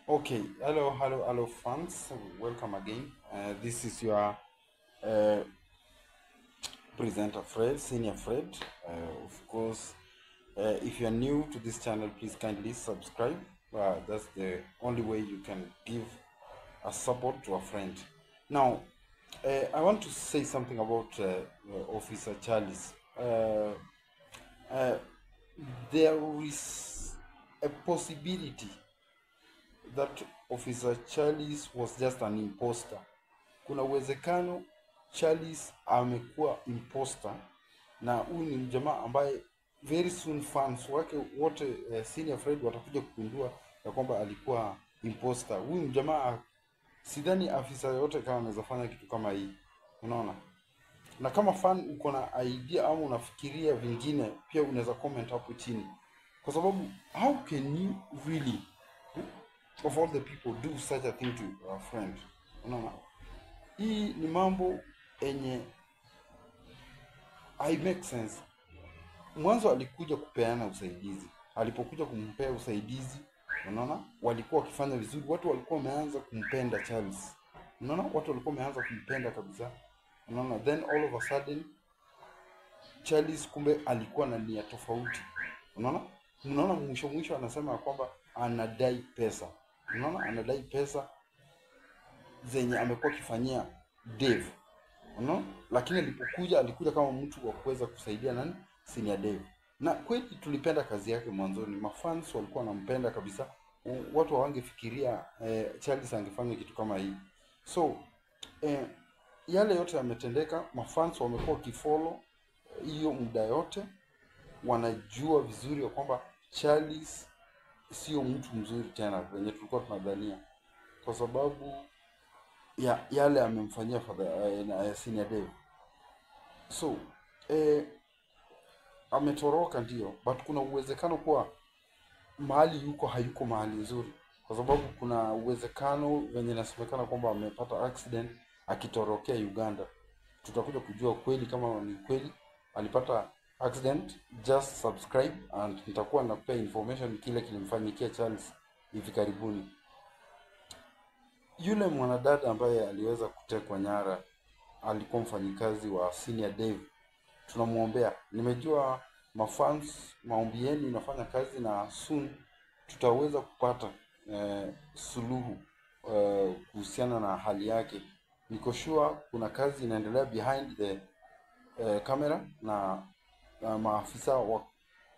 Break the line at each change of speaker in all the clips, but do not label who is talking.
Okay, hello, hello, hello, fans. Welcome again. This is your presenter, Fred, Senior Fred. Of course, if you are new to this channel, please kindly subscribe. That's the only way you can give a support to a friend. Now, I want to say something about Officer Charles. There is a possibility that Officer Charles was just an imposter. Kuna uwezekano Charles amekuwa imposter, na huyu ni mjamaa ambaye very soon fans wake wote Senior Fred watakuja kugundua ya kwamba alikuwa imposter. Huyu mjamaa sidhani afisa yoyote kama anaweza fanya kitu kama hii, unaona. Na kama fan uko na idea ama unafikiria vingine, pia unaweza comment hapo chini, kwa sababu how can you really, of all the people, do such a thing to a friend? Unaona, hii ni mambo enye hai make sense. Mwanzo alikuja kupeana usaidizi, alipokuja kumpea usaidizi, unaona, walikuwa wakifanya vizuri, watu walikuwa wameanza kumpenda Charles, unaona, watu walikuwa wameanza kumpenda kabisa, unaona. Then all of a sudden Charles kumbe alikuwa na nia tofauti, unaona. Unaona, mwisho mwisho anasema kwamba anadai pesa, unaona, anadai pesa zenye amekuwa akifanyia Dave, unaona. Lakini alipokuja alikuja kama mtu wa kuweza kusaidia nani, Senior Dave, na kweli tulipenda kazi yake mwanzoni, mafans walikuwa wanampenda kabisa, watu hawangefikiria Charles angefanya kitu kama hii. So yale yote yametendeka, mafans wamekuwa wakifollow hiyo muda yote, wanajua vizuri ya kwamba Charles sio mtu mzuri tena venye tulikuwa tunadhania, kwa sababu ya yale amemfanyia Senior Dave. So ametoroka ndio, but kuna uwezekano kuwa mahali yuko hayuko mahali nzuri, kwa sababu kuna uwezekano venye inasemekana kwamba amepata accident akitorokea Uganda. Tutakuja kujua kweli kama ni kweli alipata accident. Just subscribe and nitakuwa nakupea information kile kilimfanyikia Charles hivi karibuni. Yule mwanadada ambaye aliweza kutekwa nyara alikuwa mfanyikazi wa Senior Dave, tunamwombea. Nimejua mafans, maombi yenu inafanya kazi na soon tutaweza kupata suluhu kuhusiana na hali yake. Niko sure kuna kazi inaendelea behind the camera na maafisa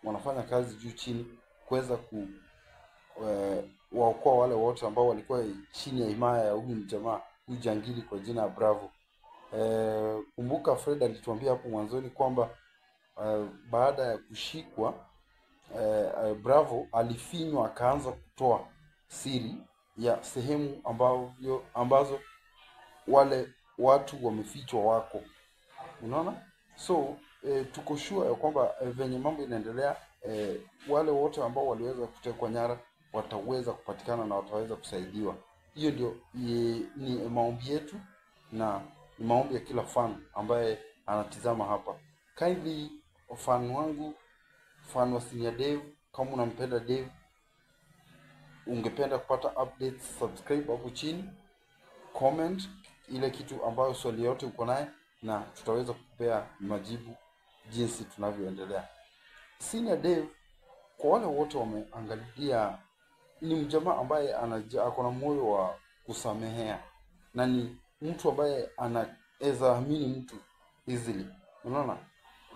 wanafanya kazi juu chini kuweza ku waokoa wale wote ambao walikuwa chini ya himaya ya huyu mjamaa, huyu jangili kwa jina Bravo. Kumbuka Fred alituambia hapo mwanzoni kwamba baada ya kushikwa Bravo alifinywa akaanza kutoa siri ya sehemu ambazo wale watu wamefichwa wako, unaona. So tuko sure ya kwamba venye mambo inaendelea, wale wote ambao waliweza kutekwa nyara wataweza kupatikana na wataweza kusaidiwa. Hiyo ndio ni maombi yetu na ni maombi ya kila fan ambaye anatizama hapa. Kindly fan wangu, fan wa Senior Dave, kama unampenda Dave, ungependa kupata updates, subscribe hapo chini, comment ile kitu ambayo swali yote uko naye, na tutaweza kukupea majibu jinsi tunavyoendelea. Senior Dave, kwa wale wote wameangalia, ni mjamaa ambaye ako na moyo wa kusamehea na ni mtu ambaye anaweza amini mtu easily, unaona.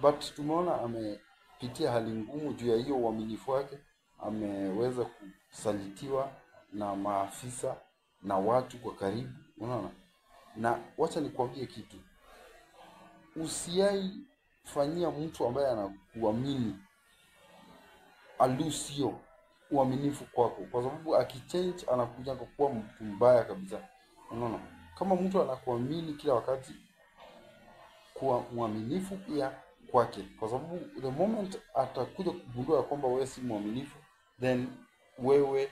But tumeona amepitia hali ngumu juu ya hiyo uaminifu wake, ameweza kusalitiwa na maafisa na watu kwa karibu, unaona. Na wacha nikwambie kitu, usiai fanyia mtu ambaye anakuamini alusio uaminifu kwako, kwa sababu akichange anakuja kuwa mtu mbaya kabisa, unaona. Kama mtu anakuamini kila wakati, kuwa mwaminifu pia kwake, kwa sababu the moment atakuja kugundua kwamba wewe si mwaminifu, then wewe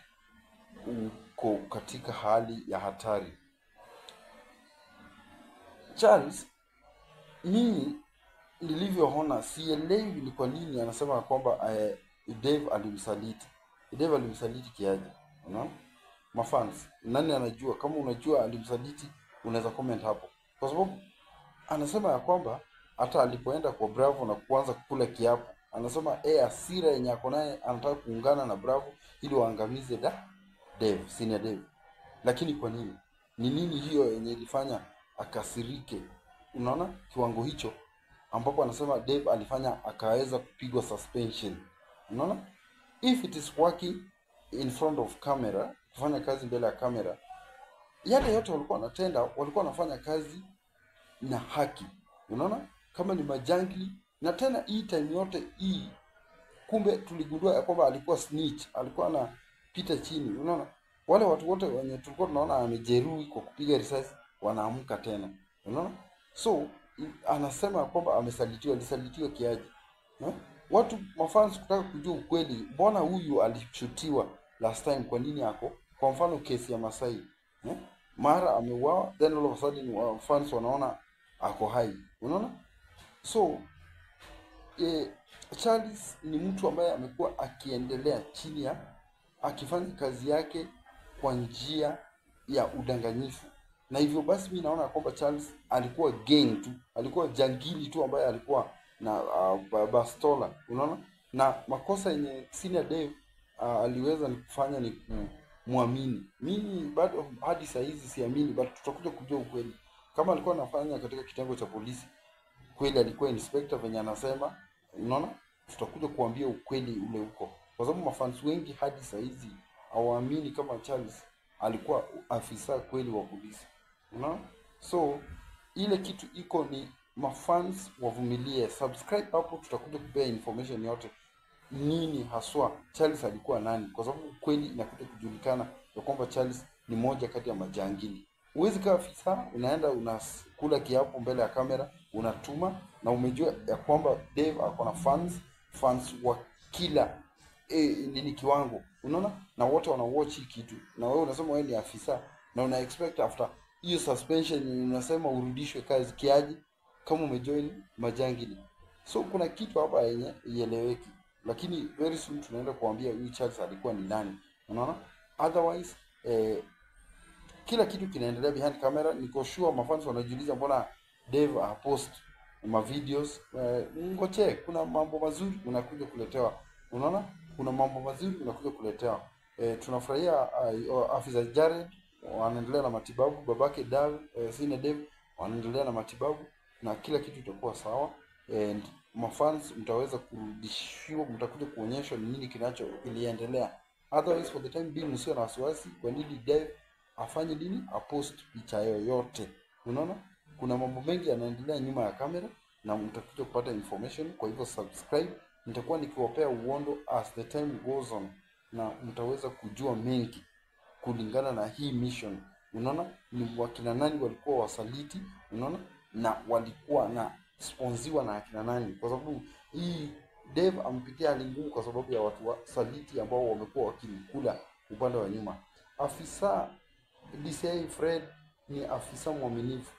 uko katika hali ya hatari. Charles, mimi nilivyoona sielewi ni kwa nini anasema kwamba Dave alimsaliti. Dave alimsaliti kiaje? Unaona? Mafans, nani anajua? Kama unajua alimsaliti, unaweza comment hapo, kwa sababu anasema ya kwamba hata alipoenda kwa Bravo na kuanza kukula kiapo, anasema hasira yenye ako naye anataka kuungana na Bravo ili waangamize Dave, Senior Dave. Lakini kwa nini? Ni nini hiyo yenye ilifanya akasirike? Unaona kiwango hicho ambapo anasema Dave alifanya akaweza kupigwa suspension. Unaona? If it is working in front of camera, kufanya kazi mbele ya kamera, yale yote walikuwa wanatenda, walikuwa wanafanya kazi na haki. Unaona? Kama ni majangili, na tena hii time yote hii kumbe tuligundua ya kwamba alikuwa snitch, alikuwa anapita chini. Unaona? Wale watu wote wenye tulikuwa tunaona amejeruhi kwa kupiga risasi wanaamka tena. Unaona? So anasema kwamba amesalitiwa, alisalitiwa kiaje? Watu mafans kutaka kujua ukweli, mbona huyu alishutiwa last time, kwa nini ako? Kwa mfano kesi ya Masai, mara ameuawa, then all of a sudden fans wanaona ako hai. Unaona? So Charles ni mtu ambaye amekuwa akiendelea chini ya akifanya kazi yake kwa njia ya udanganyifu. Na hivyo basi mimi naona kwamba Charles alikuwa gang tu, alikuwa jangili tu ambaye alikuwa na bastola. Unaona? Na makosa yenye Senior Dave aliweza ni kufanya ni kumwamini. Mimi bado hadi saa hizi siamini, but tutakuja kujua ukweli. Kama alikuwa anafanya katika kitengo cha polisi, kweli alikuwa inspector venye anasema, unaona? Tutakuja kuambia ukweli ule huko. Kwa sababu mafans wengi hadi saa hizi hawaamini kama Charles alikuwa afisa kweli wa polisi. Unaona? So ile kitu iko ni mafans wavumilie. Subscribe hapo, tutakuja kupea information yote nini haswa Charles alikuwa nani, kwa sababu kweli inakuja kujulikana ya kwamba Charles ni moja kati ya majangili. Huwezi kuwa afisa unaenda unakula kiapo mbele ya kamera, unatuma na umejua ya kwamba Dave ako na fans wa kila nini kiwango. Unaona? Na wote wana watch hii kitu. Na wewe unasema wewe ni afisa na una expect after hiyo suspension unasema urudishwe kazi kiaje kama umejoin majangili. So kuna kitu hapa yenye ieleweki. Lakini very soon tunaenda kuambia huyu Charles alikuwa ni nani. Unaona? Otherwise kila kitu kinaendelea behind camera. Niko sure mafans wanajiuliza mbona Dave post ma videos. Ngoche, kuna mambo mazuri unakuja kuletewa. Unaona? Kuna mambo mazuri unakuja kuletewa. Tunafurahia afisa Jared wanaendelea na matibabu, babake Dave, Senior Dave wanaendelea na matibabu na kila kitu itakuwa sawa. And mafans mtaweza kurudishiwa, mtakuja kuonyeshwa ni nini kinacho iliendelea. Otherwise for the time being msio na wasiwasi kwa nini Dave afanye nini, apost picha yoyote. Unaona? Kuna mambo mengi yanaendelea nyuma ya kamera na mtakuja kupata information. Kwa hivyo subscribe, nitakuwa nikiwapea uondo as the time goes on na mtaweza kujua mengi kulingana na hii mission. Unaona? Ni wakina nani walikuwa wasaliti, unaona? Na walikuwa na sponsiwa na akina nani, kwa sababu hii Dave ampitia hali ngumu kwa sababu ya watu wasaliti ambao wamekuwa wakimkula upande wa nyuma. Afisa DCI Fred ni afisa mwaminifu.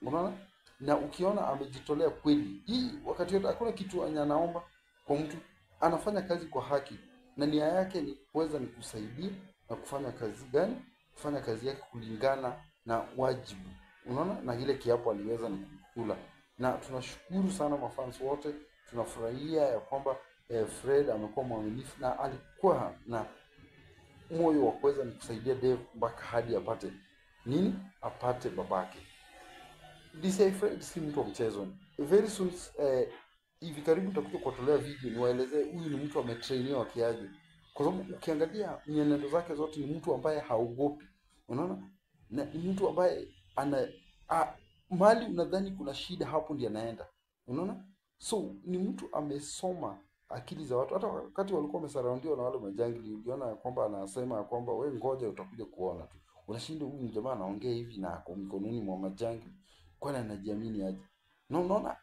Unaona? Na ukiona amejitolea kweli. Hii wakati yote hakuna kitu anaomba kwa mtu, anafanya kazi kwa haki na nia yake ni kuweza ni kusaidia na kufanya kazi gani? Kufanya kazi yake kulingana na wajibu. Unaona? Na ile kiapo aliweza ni kukula. Na tunashukuru sana mafans wote, tunafurahia ya kwamba Fred amekuwa mwaminifu na alikuwa na moyo wa kuweza ni kusaidia Dave mpaka hadi apate nini? Apate babake. DCI Fred si mtu wa mchezo. Very soon hivi karibu nitakuja kuwatolea video niwaelezee huyu ni mtu ametrainiwa kiaje. Kwa sababu ukiangalia mienendo zake zote ni mtu ambaye haogopi. Unaona? Na ni mtu ambaye ana mali unadhani kuna shida hapo ndiye anaenda. Unaona? So ni mtu amesoma akili za watu. Hata wakati walikuwa wamesurroundiwa na wale majangili, uliona kwamba anasema kwamba wewe ngoja utakuja kuona tu. Unashinda huyu jamaa anaongea hivi na ako mikononi mwa majangili. Kwani anajiamini aje? Na unaona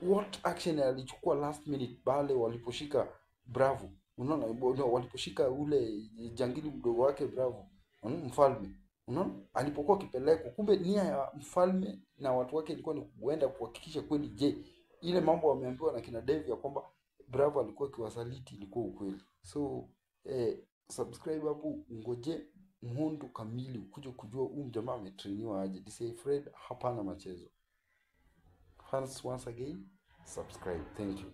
what action alichukua last minute pale waliposhika Bravo. Unaona waliposhika ule jangili mdogo wake Bravo, mfalme. Unaona alipokuwa akipelekwa, kumbe nia ya mfalme na watu wake ilikuwa ni kuenda kuhakikisha kweli, je, ile mambo wameambiwa na kina Dave ya kwamba Bravo alikuwa akiwasaliti ilikuwa ukweli. So subscribe hapo, ungoje muhondo kamili, ukuje kujua huyu jamaa ametrainiwa aje. DCI Fred hapana machezo. Fans, once again, subscribe. Thank you.